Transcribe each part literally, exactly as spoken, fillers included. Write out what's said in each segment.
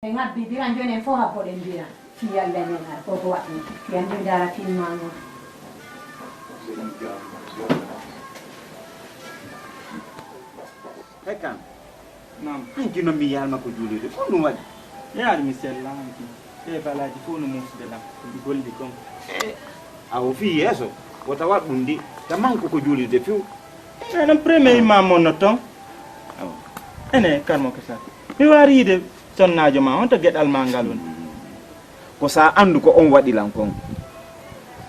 En habbi biran jooni en fof habboɗen biran. Fii yalla en en ar ko ko waɗi. Fii en ndara tinma noon. Hekkan. Naam. Hanki noon mi yaalma ko juulirde fof ɗum waɗi. Yaari mi sella hanki. Ɗee balaaji fof no muusude lam. Ko ɗi golli kon. E awo fii yeeso wota waɗ ɗum ndi. Taman ko ko juulirde few. Enen premier imam mon no toon. Ene karmo ko sati. Mi waari yiide sonnaajo ma honto geɗal ma ngal woni. Ko sa anndu ko on waɗi lan kon.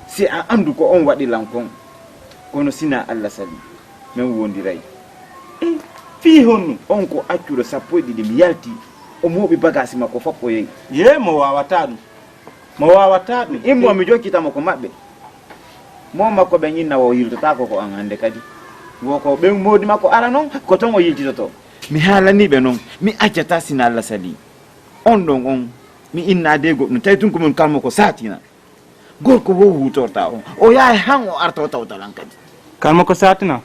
Si a anndu ko on waɗi lan kon. Kono sina Allah sali. Men wondiray. Fii honno? On ko accuɗo sappo e ɗiɗi mi yalti. O mooɓi bagaasi makko fof o yehi. Yee mo waawata ɗum. Mo waawata ɗum. Immo mi jokkita mo ko maɓɓe. Mo makko ɓen inna wo yiltotaako ko an hannde kadi. Wo ko ɓen moodi makko ara non ko ton o yiltitoto. Mi haalanii ɓe non mi accata sina Allah sali. On ɗon on mi inna de goɗɗum tawi tun ko min kalmo ko satina. Gorko wo wutorta on o yahay han o arta o tawta lan kadi. Kalmo ko satina.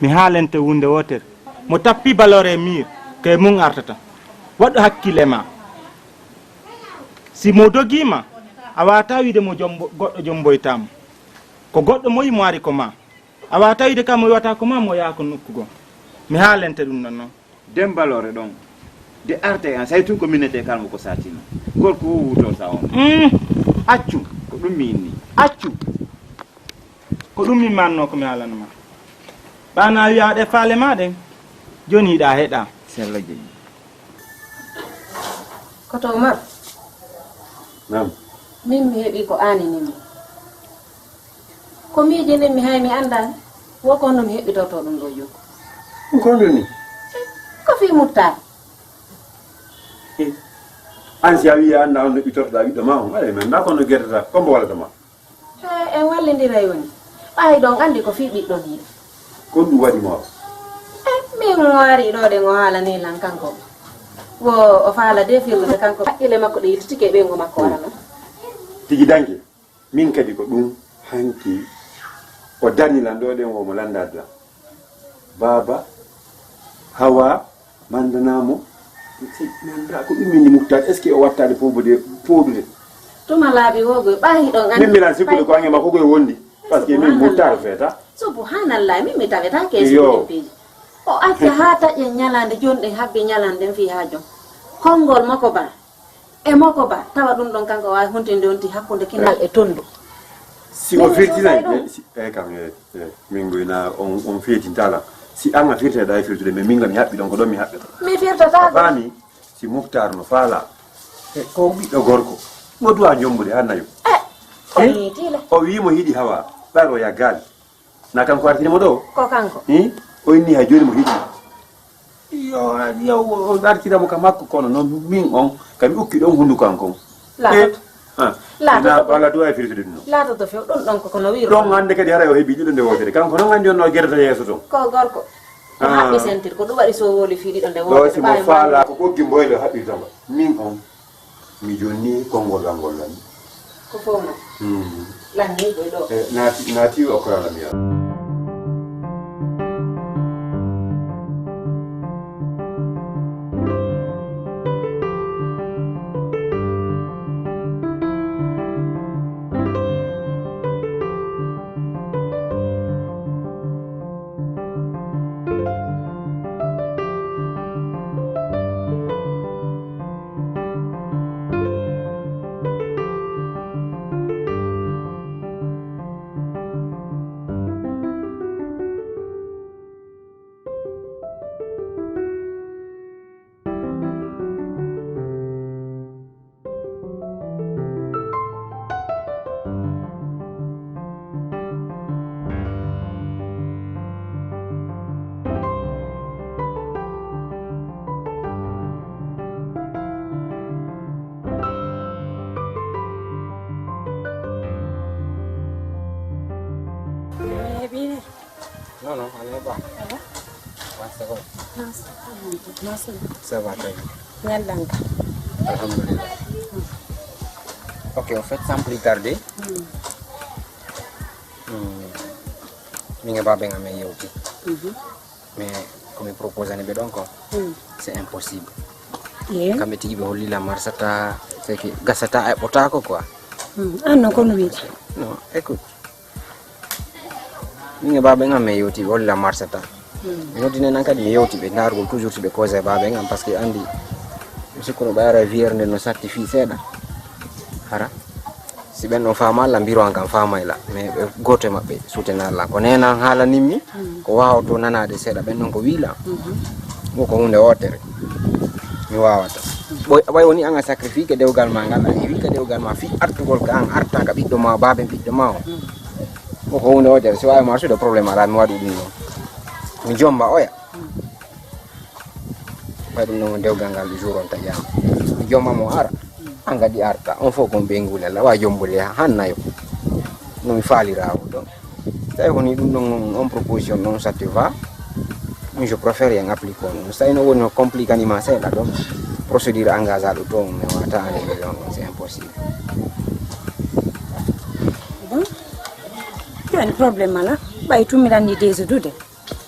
Mi haalente wunde wootere. Mo tappi balore e miir kay mum artata. Waɗu hakkille ma. Si mo dogiima a waata wiide mo jombo goɗɗo jomboytaamo. Ko goɗɗo moyi mo ari ko ma. A waata wiide ka mo wiwata ko ma mo yaha ko nokku goo. Mi haalente ɗum ɗon noon. Den balore ɗon de arte an say tun ko minnete kalmo ko satina. Gorko o wutorta on. Accu. Ko ɗum mi inni. Accu. Ko ɗum min manno ko mi haalana ma. Ɓaana wiya ɗe faale ma ɗen. Jooni yiɗa heɗa. Sella jeyi. Koto Umar. Naam. Min mi heɓi ko aanini mi. Ko miijini mi hay mi anndaani. Wo ko honno mi heɓɓitorto ɗum ɗo jooni. Ko honɗum ni? Ko fii Muttar. An si a wi'i a anndaa honno ɓitortoɗaa ɓiɗɗo maa on, aɗa mi anndaa ko honno gertata, ko mbo wallata ma. E en wallindiray woni. Ɓaayi ɗon anndi ko fii ɓiɗɗo nii. Ko honɗum waɗi mo? E min mo ari ɗo ɗen o haalanii lan kanko. Wo o faala de firlude kanko. Hakkille makko ɗe yiltitike e ɓeyngu makko wala non. Tigi danke. Min kadi ko ɗum hanki o darni lan ɗo ɗen wo mo lanndaade lan. Baaba, Hawa, manndanaa mo. Mi anndaa ko ɗum min ni Muktar, est ce que o wattaade foobude fooɗude? Tuma laaɓi wo goy ɓaayi ɗon anndi. Min mbiɗa sikkude ko hange makko goy wondi. Parce que min Muktar feeta. Subhanallah, min mi tawetaake e sikkude piiji. O acca haa taƴen ñalaande jooni ɗen habbi ñalaande ɗen fii haa jon. Konngol makko baa. E moko ba tawa ɗum ɗon kanko waawi huntinde on ti hakkunde kinal e tondu. Si o firtinay ɓe, si, e kam e, e, min goyna on, on feetinta lan. Si an a firtayɗa e firtude, mais min gam mi haɓɓi ɗon ko ɗon mi haɓɓata. Mi firtata. A faami, si Muktar no faala, e ko ɓiɗɗo gorko, mo duwa jombude ha nayo. E, ko miitile. O wiimo hiɗi hawa, ɓayro yaggaali. Na kanko artiri mo ɗo? Ko kanko. Hi? O inni hay jooni mo hiɗi. Yo, yo o artira mo ka makko kono noon min on ka mi ukki ɗon hunnduko an kon. Laatoto. Laatoto. Wala duwa e firtude ɗum noon. Laatoto few ɗum ɗon koko no wiro. Ɗon hannde kadi haray o heɓi ɗiɗo nde wootere kanko noon anndi on no gerdata yeeso toon. Ko gorko. Ko haɓɓi sentir ko ɗum waɗi so wooli fii ɗiɗo nde wootere. Ɗo si mo faala ko ɓoggi mboylo haɓɓirta mo. Min on. Mi jonni konngol an ngol lan. Ko fof ma. Lan ni ɗo ɗo. E naati naati o koralam ya. Non, non, allez pas. One second. Ça va très bien. Alhamdulillah. Ok, au fait, sans plus tarder, hmm, mi ngi ba benga me yewti. Mais ko mi proposani ɓe ɗon ko c'est impossible. Kamɓe tigi ɓe holli la marsata, c'est que gasata a eɓɓotaako quoi. Hmm, an non kono wiide? Non, écoute. Min e baaben am min yewti, ɓe holli la marsata. Hmm. Mi noddi nen an kadi mi yewti ɓe ndaargol toujours si ɓe cause e baaben am, parce que anndi mi sikkuno ɓe ara wiyeede nde no satti fii seeɗa. Hara. Si ɓen ɗon faamaali la, mbiro an kam faamay la. Mais ɓe gooto e maɓɓe suutenaali la. Ko neena an haala nimmi, ko waawoto nanaade seeɗa, ɓen ɗon ko wiila. Wo ko huunde wootere. Mi waawata. Ɓoy, ɓay woni an a sacrifice dewgal ma ngal, a heewi ka dewgal ma fii artugol ka an arta ka ɓiɗɗo ma, baaben ɓiɗɗo ma o. Wo ko huunde wootere. Si waawi marsude problème alaa, mi waɗu ɗum ɗon. Mi jomba oya. Ɓay ɗum ɗon dewgal ngal jour on taƴaama. Mi jomba mo ara. An kadi arta. On fof ko on ɓeynguuli Allah. Wa jombuli ha, hannayo. No mi faalira o ɗon. Tawi ko ni ɗum ɗon on, on proposition ɗon ça te va. Ɗum je préfère en applique on. Ɗum tawi no woni no complique anima seeɗa ɗon. Procédure engagé ɗo to on mi wata annulé ɗon, c'est impossible. Bon. Jooni problème ala. Ɓay tummiɗan ni déjà dude.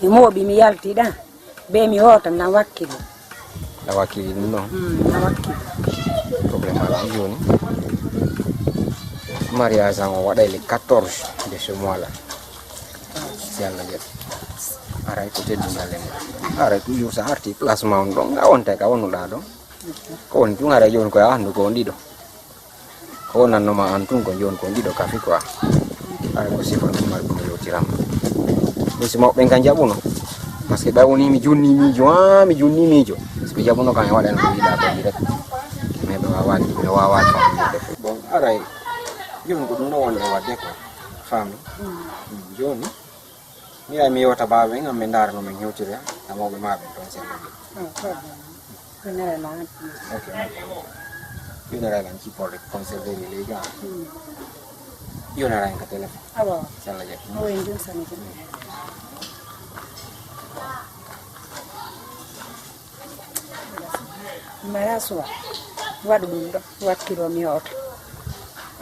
Mi mooɓi mi yaltiɗa. Be mi hoota na wakkili. Na wakkili ɗum ɗon? Mm, na wakkili. Problème alaa jooni. Mariage an o waɗay le quatorze de ce mois là. Si Allah jaɓi. Aray ko teddungal e ma. Aray toujours sa arti place ma on ɗon. Nga wonte ka wonuɗa ɗon. Ko woni tun aray jooni ko a anndu ko on ɗiɗo. Ko wonannoma an tun ko jooni ko ɗiɗo kafi quoi. Ay ko sifa ɗum mari ko yewtiram. Ɗum si mawɓe ɓen kan jaɓuno. Parce que ɓay woni mi junni miijo, ah, mi junni miijo. Si ɓe jaɓuno kan e waɗan ko yiɗa ko direct. Mais ɓe waawani, ɓe waawani famille. Bon, aray jooni ko ɗum ɗo wonde wadde quoi. Famille. Jooni mi yahi mi yewta baaɓe en, amɓe ndaara no min hewtiri ha, e mawɓe ma ɓen toon sella. Généralement. Ok, no. Général an ci porte conservé les gars. Général ka téléphone. Abo. Sella je. Awo en jun sani jun. Mara suwa. Waɗu ɗum ɗo. Wakkilo mi oto.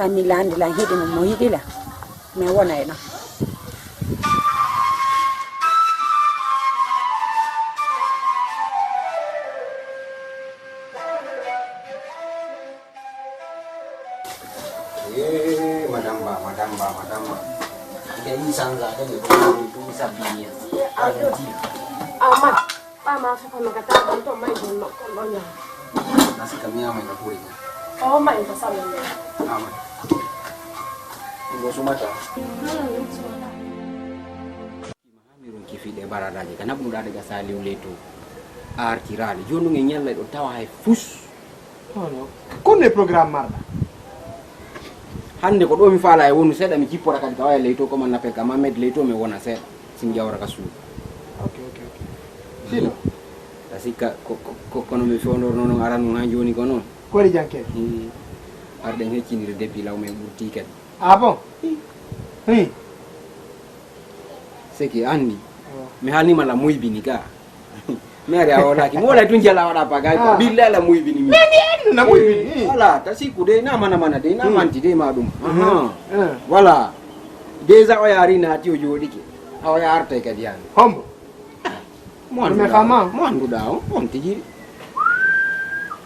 Anni landi lan hiɗi mo, mo hiɗi la. Mi wona e ɗon. Eh, madame Ba, madame Ba, madame Ba. Ida yi sanga da ne ko ko sabini. Ama, ba ma fa ma ka ta don to mai don no ko lo nya. Nasi kamia mai na puri. Oh, mai ka sabe. Ama. Ngo sumata. Hmm, sumata. Haa mi ronki fii ɗee baradaaji ka naɓnuɗaa ɗe ga Saliou Leito. A artiraali. Jooni ɗum e ñalla ɗo tawa hay fus. Kono, kono e programme marɗa? Hannde ko ɗo mi faala e wonu seeɗa, mi jippora kadi ka waya Leito, comment on appelle ka Mohamed Leito, mi wona seeɗa. Si mi ƴawra ka suudu. Ok, ok, ok. Sino? Ta sikka ko, ko, ko, kono mi fewndorno noon aran ɗum haa jooni ko noon. Ko waɗi janke? Hmm. Arɗen hecciniri depuis law men ɓurti kadi. Ah bon? Hmm. C'est que anndi. Mi haalnii ma la muybini ka. Mi ari a wolaaki. Mi wolay tun jala waɗa bagay ko. Ah. Billahi la muybini mi. Mais mi anndi la muybini. Eh, voilà, ta sikku de, na mana mana de, na manti de ma ɗum. Aha. Eh. Voilà. Déjà o yaari naati o jooɗike. A o yaartay kadi yani. Hombo? Mo annduɗaa o, mo annduɗaa o, on tigi.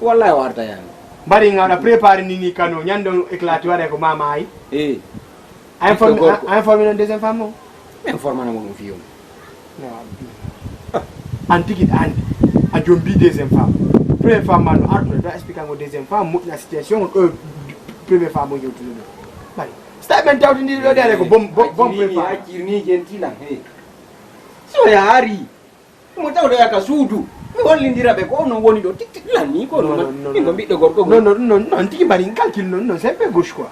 Wallahi o arta yani. Mbari nga waɗa préparé ni ni kano, ñande on éclati waɗa ko mama ay. Eh. A informé, a, a informé non deuxième femme o? Mi informé non mo ɗum fiyo. An tigi ɗa andi. A jombi deuxième femme. Première femme ma no artude, ɗo expliqué ngo deuxième femme, moƴƴina situation, ɗo première femme o yewtude ɗo. Mbari. So tawi ɓen tawtindiri ɗo de, ko bon, bon, bon préparé. Accirni, accirni, gentile, hey. Si o yaari, mo tawdoya ka suudu, mi hollindira ɓe ko onon woni ɗo tik tik lanni ko non, non, non, min ko ɓiɗɗo gorko. Non, non, non, non, tigi mbari calcul non, non, c'est un peu gauche quoi.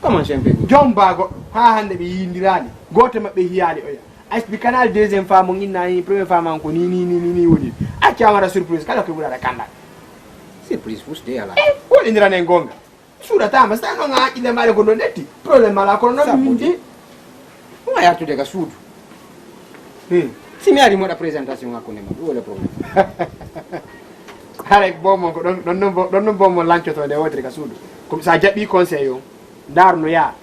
Comment c'est un peu gauche? Joom baago, haa hannde ɓe yiyindiraali. Gooto maɓɓe hiyaali oya. A explique canal deuxième femme mo nginna ni, première femme an ko ni, ni, ni, ni, ni woni. Acca wara surprise, kala ko ɓurata kanda. Surprise fus de ala. Eh, woɗindiran en gonga. Suuɗataama, so tawii noon a haqqille maaɗa ko noon netti, problème alaa, kono noon min de. Ɗum a yartude ka suudu. Hmm. Si mi ari moɗa présentation hakkunde mon, ɗum woni problème. Haray boomon ko ɗon, ɗon noon bo-, ɗon noon boomon lancotoo nde wootere ka suudu. Ko so a jaɓii conseil o, ndaar no yaa,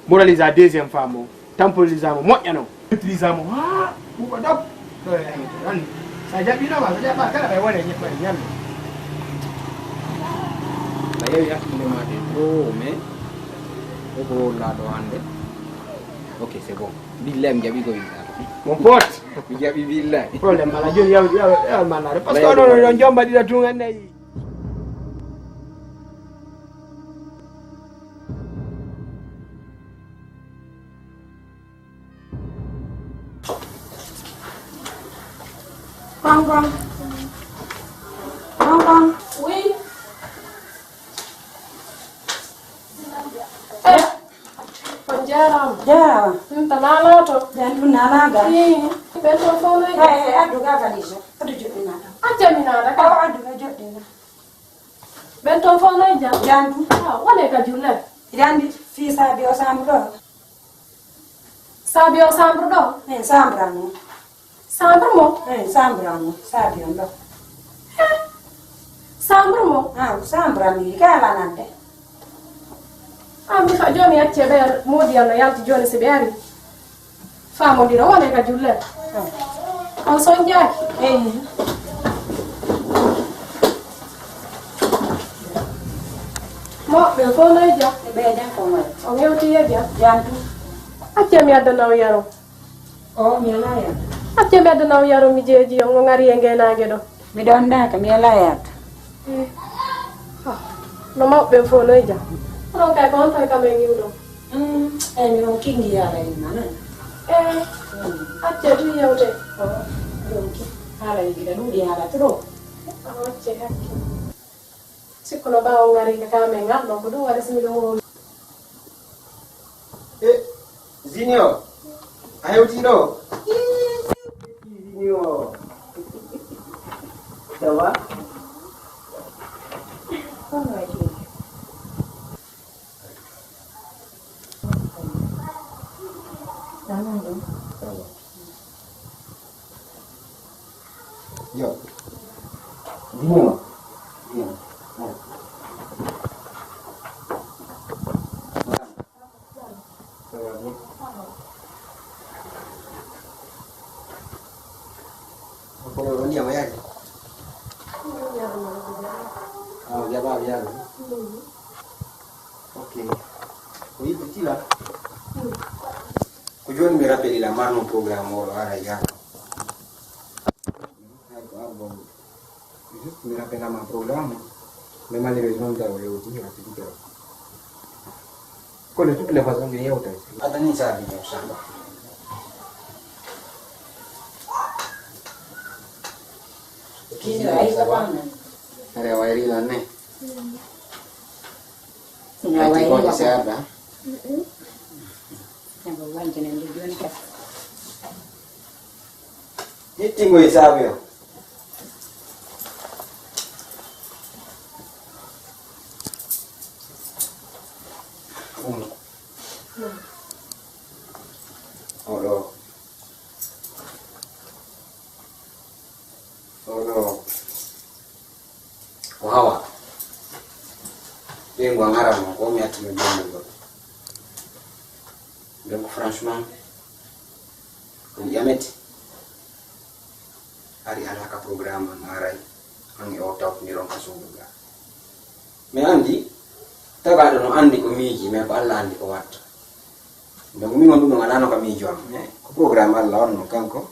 moralisa deuxième femme o. Tamporisamo moƴƴa noon. Maîtrisamo haa ɓuuɓa ɗop. Ɗo e ayno to anndi. So a jaɓɓiino ma, so jaɓɓaaka kala ɓay wone ñaɓɓa e ñalle. Ewi hakkunde ma de trop, mais o ko wowlaa ɗo hannde. Ok, c'est bon. Billahi, mi jaɓi ko winndata. Mon pote. Mi jaɓi billahi. Problème ala, joni yaw, yaw, yaw manare. Parce que oɗon, oɗon jomba ɗiɗa tun annayi. Kong, kong. Kong, kong. Oui. Eh, on jaaraama. Jaaraama. Ɗum to naalaa to. Jan ɗum naalaa ga. Ii, ɓen toon fof noy? Eh, eh, addu ga valise o. Addu joɗɗinaa ɗo. Acca mi naata ka. O addu ga joɗɗinaa. Ɓen toon fof noy jam? Jam ɗum. Ah, wonee ka julle. Jam ɗi fii saabi o saambu ɗo. Saabi o chambre ɗo? Eh, chambre am o. Chambre mo? Eh, chambre am o. Saabi on ɗo. Eh, chambre mo? Ah, chambre am yi, ka ala nande. Ah, mi fa jooni accee ɓe moodi Alla yalti jooni si ɓe ari. Faamondiro wone ka julle. Ah. On son jaaki? Eh. Mo, ɓe fof noy jam? Ɓe jam ko moy? O hewti e jam? Jam tu. Acce mi addana o yaro. O, mi alaa yaro. Acce mi addana o yaro, mi jeeji on, o ngari e ngeenaange ɗo. Mi ɗon daaka, mi alaa yaro. Eh. Ah. No mawɓe fof noy jam? Onon kay ko on toy kam e ngiwɗo? Mm, eyi, mi ronki ngi haala yimma, non? Eh. Mm. Acce tu yewte. O, mi ronki haala yi gila ɗuuɗi haala trop. Ah, acce hakke. Sikkuno ɓaawo ngari ka kam e ngarɗo, ko ɗum waɗi si miɗo wowli. E, Junior, a hewtii ɗo? Ii, Junior. Ça va? Yo. Dis-moi. Bien. Ouais. Voilà. Ça va bien? Ko ɗo, on ndiyam o yaari? Ah, o jaɓaama yaade. Ok. Ko yiɗde tila? Ko jooni mi rappelila marno programme o ɗo ara e yaako. Hay ko ar bon. Juste mi rappelama programme. Mais malheureusement, tawa o yewti, rapidité o. Ko de toutes les façons, mi yewtay. Adani saabi ñaw samba. Kii ay sa bana. Are wayri lan ne. Ina wayi ko seeɗa. Ebo wancene nde jooni kadi. Hittingo e saabe o. Oɗo. Oɗo. Ko hawa. Ɓeyngu an aran mo, ko mi acci mi ɓeyngu ngol. Donc franchement, ko mi ƴamete. Ari alaa ka programme an aray. An e o tawtiniron ka suudu ga. Mi anndi, tagaaɗo no anndi ko miiji, mais ko Alla anndi ko watta. Donc min on ɗum alano ka miijo am, mais ko programme Alla on non kanko.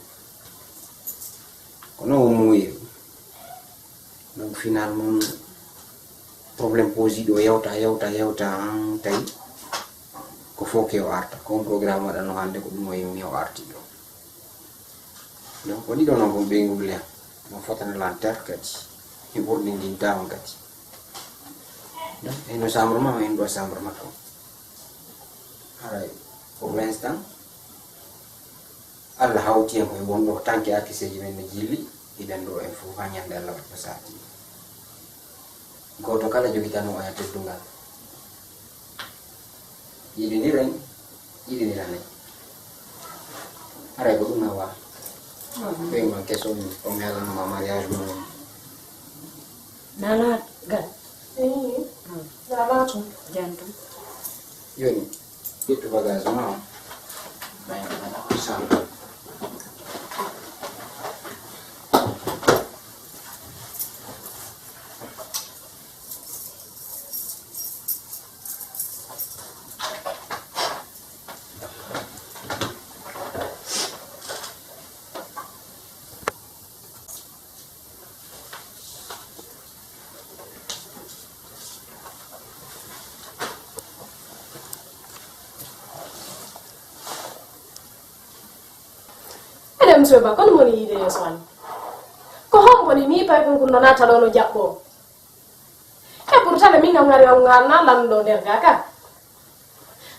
Ko non o muuyi. Donc finalement, problème posiɗo o yewta, yewta, yewta, an tawi ko fof ke o arta. Ko on programme waɗano hannde, ko ɗum o yimmi o arti ɗo. Donc ko ɗiɗo non ko ɓe ngulli am. Mo fotana lanter kadi. Mi ɓurɗi ndin tawon kadi. Donc hino chambre ma, hino ɗo chambre makko. Haray, pour l'instant, Allah hawti en koye wonɗo tanke arkiseeji men no jilli, hiɗen ɗo en fof haa ñande Allah waɗi ko saati. Gooto kala jogitano oya teddungal. Yiɗindiren, yiɗindirane. Haray ko ɗum hawa. Ɓe ma keso mi, o mi alanoma mariage mo. Nana gal. Eyi. Nana to. Jantu. Yoni. Ƴettu bagage ma o. Ɓay, ɓay, sal. Monsieur Ba, kono moni yiide yeeso an? Ko hombo ni mi pay kun kun no naata ɗo no jaɓɓo? E pourtant min kam ngari on ngal na lanndo nder ga ka.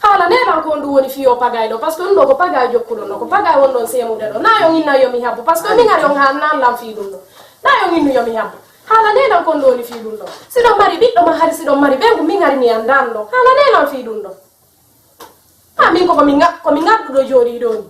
Haala neɗan ko on ɗum woni fii o pagay ɗo, parce que ɗum ɗo ko pagay jokkuɗon ɗo, ko pagay wonɗon seemude ɗo. Na yo inna yo mi habbo, parce que min ngari on haa nan lan fii ɗum ɗo. Na yo innu yo mi habbo. Haala neɗan ko on ɗum woni fii ɗum ɗo. Si ɗon mari ɓiɗɗo ma hari si ɗon mari ɓengu min ngari mi anndan ɗo. Haala neɗan fii ɗum ɗo. Ha min ko ko min nga-, ko min ngadduɗo jooɗi ɗo ni.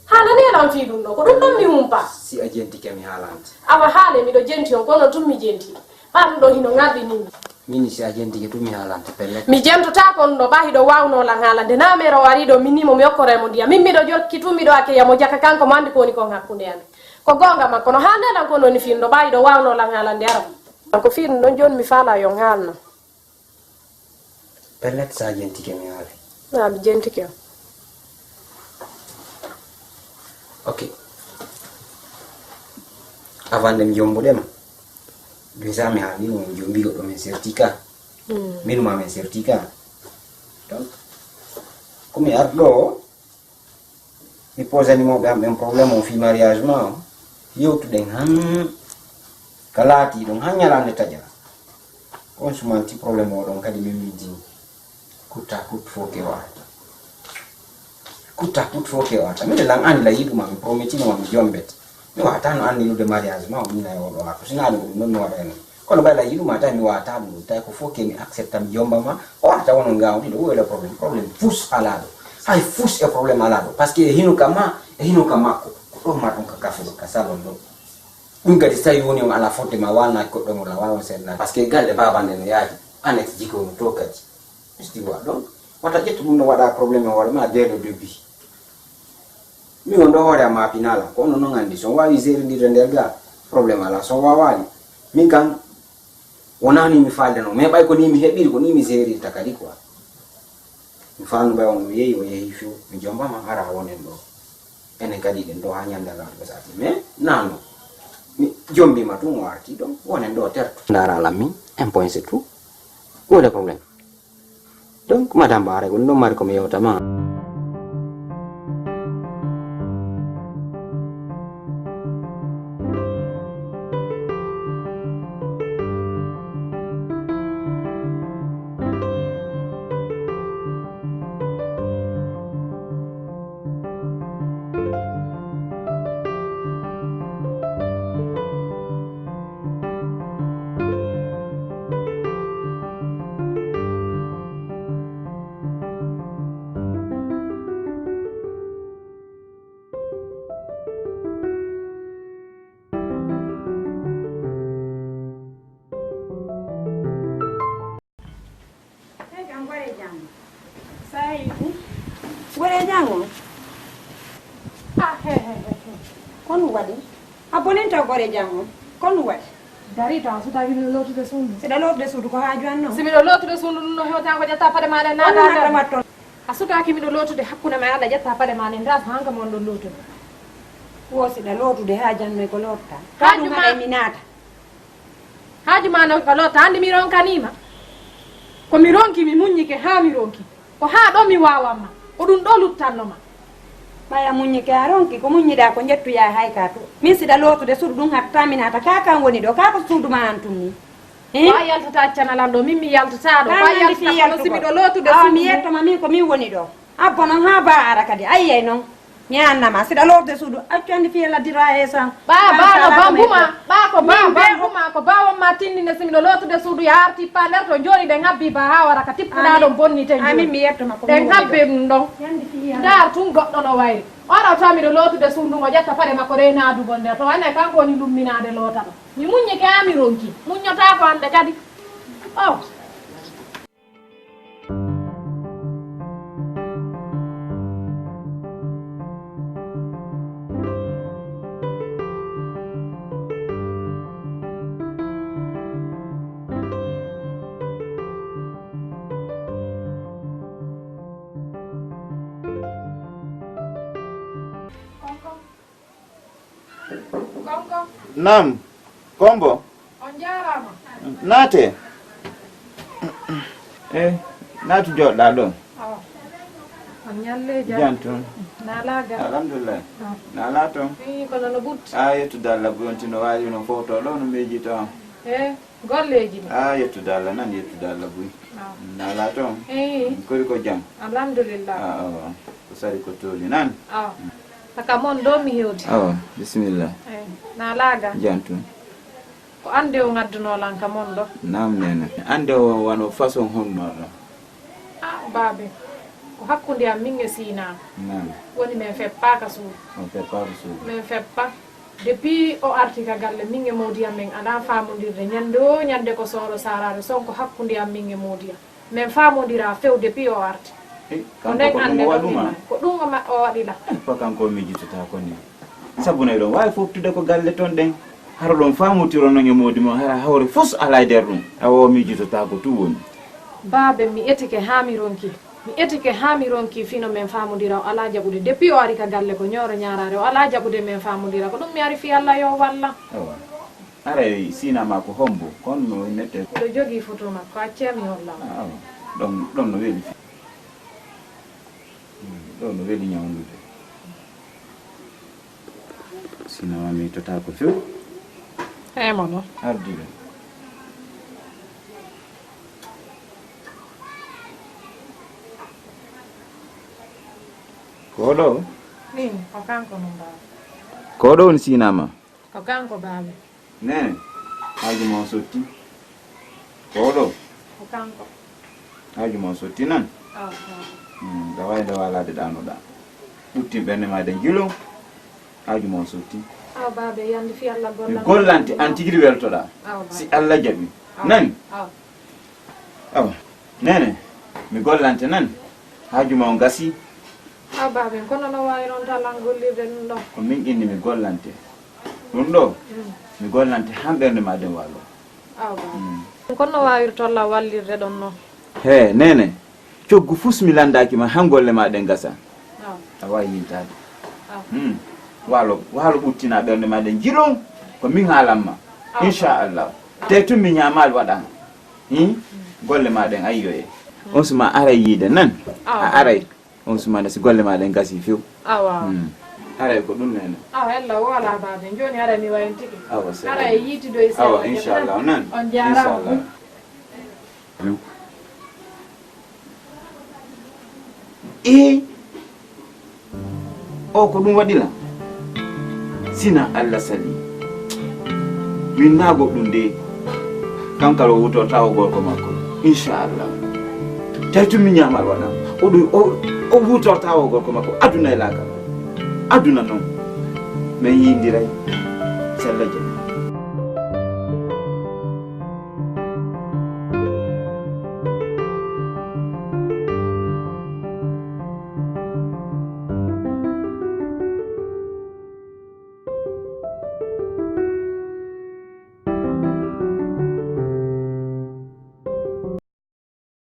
Haala neɗan fii ɗum ɗo, ko ɗum ɗon mi humpa. Si a jentike mi haalante. Awa haale miɗo jenti on, kono tun mi jenti. Ɓaa ɗum ɗo hino ngarɗi ni. Min si a jentike tun mi haalante pellet. Mi jentotaako on ɗo, ɓaa hiɗo waawno lan haalande. Na mero wari ɗo, min ni mo mi okkoray mo ndiyam. Min miɗo jokki tun miɗo accueillir mo jaka kanko mo andi ko woni kon hakkunde amin. Ko goonga makko no haalneɗan kon woni fii ɗum ɗo, ɓaa hiɗo waawno lan haalande ara. Ko fii ɗum ɗon jooni mi faalaa yo on haalno. Pellet, sa jentike mi haali. Na mi jentike. Ok. Avant nde mi jombuɗe ma. Déjà mi haali mo jombi goɗɗo min certificat. Hmm. Min ma min certificat. Donc, ko mi arɗo o, mi posani mawɓe am ɓen problème o fii mariage ma o. Yewtuɗen han ka laati ɗon han ñalaande taƴa. On sumanti problème o ɗon kadi min min jini. Kutta kut fo ke o arta. Kutta kut fo ke o arta. Min lan ani la yiɗuma mi prometino ma mi jombet. Mi wata no annilude mariage ma o mina e o ɗo arta. Sina ɗum ɗum non mi waɗa non. Kono ɓay la yiɗuma tawi mi wata ɗum tawi ko fo ke mi accepta mi jomba ma. O arta wono ngawdi ɗo wala problème. Problème fus ala ɗo. Hay fus e problème ala ɗo. Parce que e hino ka ma, e hino ka makko. Ko ɗo ma ɗum ka kafe ɗo, ka salon ɗo. Ɗum kadi so tawi woni on ala fodde ma walna goɗɗo mo la wawa senna. Parce que galle babande no yaaji. Annex jiko no to kadi. Isti wa ɗon. Wata ƴettu ɗum no waɗa problème e hoore ma dès le début. Mi on ɗo hoore am ma pinala. Ko on non andi. So on wawi gérer ndir nder ga problème ala. So on wawaɗi. Min kan wonani mi falde non. Mais ɓay ko ni mi heɓiri ko ni mi gérirta kadi quoi. Mi faanu ɓay on mi yehi, o yehi fiw. Mi jomba ma ara wonen ɗo. Enen kadi ɗen ɗo ha ñande Allah to sati. Mais nano. Mi jombi ma tun o arti ɗon. Wonen ɗo terto. Ndara lammi, un point c'est tout. Wole problème. Donc, madame Ba, aray ko ɗum ɗon mari ko mi yewta ma. Hey, kam gore jango. Sayi. Gore jango. Ah, he, he, he, he. Kon waɗi? A boninta gore jango. Kon waɗi? Dari to a sutaki miɗo lootude suudu. Siɗa lootude suudu ko haaju an non? Si miɗo lootude suudu ɗum no hewta ko ƴetta paɗe maɗa naata nder. A sutaki miɗo lootude hakkunde ma e Allah ƴetta paɗe ma nde ndas hanga mon ɗon lootude. Wo siɗa lootude ha janno ko lotta. Haaju ma. Haaju ma no ka lotta andi mi ronkanima. Ko mi ronki mi muññike ha mi ronki. Ko haa ɗo mi waawanma, ko ɗum ɗo luttannoma. Ɓay a muññike a ronki, ko muññiɗaa ko njettuyaa hay ka to. Min siɗa lootude suudu ɗum hatta mi naata, ka kan woni ɗo, ka ko suudu ma an tun ni. Hin? Ko a yaltata accana lan ɗo, min mi yaltata ɗo, ko a yaltata kono si miɗo lootude suudu. Awa mi yettoma min ko min woni ɗo. Abbo non haa ba ara kadi, ayyay non. Mi annama, siɗa lootude suudu, accu andi fiyela dira e san. Ɓaa, ɓaa no bambuma, ɓaa ko baa bambuma, ko baa wonma tindinde si miɗo lootude suudu, ya arti pa nder to jooni ɗen habbi ba haa wara ka tippuɗaa ɗon bonni ten. Amin mi yettoma ko ɗen habbe ɗum ɗon. Ndaar tun goɗɗo no wayri. Ora tawa miɗo lootude suudu ngo ƴetta paɗe makko ɗe naadugol nder to wane kanko woni lumminaade loota ɗo. Mi muññike haa mi ronki, muññotaako hannde kadi. Oh. Konko. Konko. Naam, Kombo. On jaaraama. Naate. Eh, naatu jooɗɗaa ɗo. Awa. On ñalle jam. Jam toon. Naalaa ga? Alhamdulillah. Ah. Naalaa toon? Ii, kono no ɓutti. Ah, yettude Allah, buy on tino waali no fowto ɗo, no miijito on. Eh, golleeji ɗi? Ah, yettude Allah nan, yettude Allah buy. Ah. Naalaa toon? Ii. Kori ko jam? Alhamdulillah. Ah, awa. Ko sari ko tooli nan? Awa. Saka mon ɗo mi hewti. Awa, bisimilla. Eh, naalaa ga? Jam toon. Ko an de o ngaddunoo lan ka mon ɗo? Naam, neene. An de o wano façon honno ɗo? Ah, baabe, ko hakkunde am min e Sina. Naam. Woni men feppa ka suudu. On feppa ka suudu. Men feppa. Depuis o arti ka galle, min e mawdi am men alaa faamondirde. Ñande o ñande ko sooro saaraare son, ko hakkunde am min e mawdi am. Men faamondira few depuis o arti. Eh, ko kanko nden ko ɗum annde o waɗuma? Ɗon ɗi ma-, ko ɗum o ma-, o waɗi la. Eh, ko kanko o miijitotaako ni. Sabu no eɗon waawi fooftude ko galle ton ɗen. Hara ɗon faamotiro non e moodi mon, hara hawre fus alaa e nder ɗum. Awa o miijitotaako tun woni. Baabe, mi etike haa mi ronki. Mi etike haa mi ronki fino men faamondira o alaa jaɓude. Depuis o ari ka galle ko ñooro ñaaraare o alaa jaɓude men faamondira. Ko ɗum mi ari fii Alla yo walla. Awa. Aray Sina ma ko hombo? Kon no nette? Miɗo jogii foto makko, accee mi holla ma. Ah, awa. Ɗon, ɗon no weli fi-, hmm, ɗon no weli ñawndude. Sina ma mi tota ko few. Eyi, mo ɗo. Ardude. Ko ɗo? Min, ko kanko non, baaba. Ko ɗo woni Sina ma? Ko kanko, baaba. Neene, haaju ma o sotti. Ko oɗo? Ko kanko. Haaju ma o sotti nan? Awa, baaba. Hmm, ɗa waawi nde waalaade ɗaanoɗaa. Ɓuttin ɓernde maa ɗen jilon. Haaju ma o sotti. Awa, baaba, yande fii Alla. Mi gollante, an tigi ɗi weltoɗaa. Awa, baaba. Si Alla jaɓi. Awa. Nan? Awa. Awa. Neene, mi gollante nan. Haaju ma on gasii. Aw, baaben, kono no waawi noon talan gollirde ɗum ɗo? Ko min inni mi gollante. Ɗum ɗo, mm, mi gollante haa ɓernde maa ɗen waaloo. Aw, baaben. Mm. Kono no waawirtolla wallirde ɗon noon? Hee, neene, coggu fus mi lanndaaki ma haa golle maa ɗen ngasa. Aw. A waawi yiltaade. Aw. Mm. Waalo, waalo ɓuttinaa ɓernde maa ɗen jilon, ko min haalan ma. Aw. Inchallah. Aw. Te tun mi ñaamaali waɗaa. Hin? Golle maa ɗen ayyoye. On suma aray yiide nan. Aw. A aray. On suma na si golle maa ɗen gasii few. Awa. Hmm. Haray ko ɗum neene. Awa, ella woola baabe. Jooni haray mi wayan tigi. Awa, sey. Haray yiitidoy. Awa, seeɗa inchallah, nan. On jaaraama. Inchallah. Hmm. Ee, o ko ɗum waɗi lan? Sina Alla sali. Min naago ɗum de. Kankal o wutorta o gorko makko. Inchallah. Tawi tun mi ñaamal waɗan. O ɗum, o, o wutorta o gorko makko. Aduna e laakal. Aduna noon. Men yindiray. Sella jam.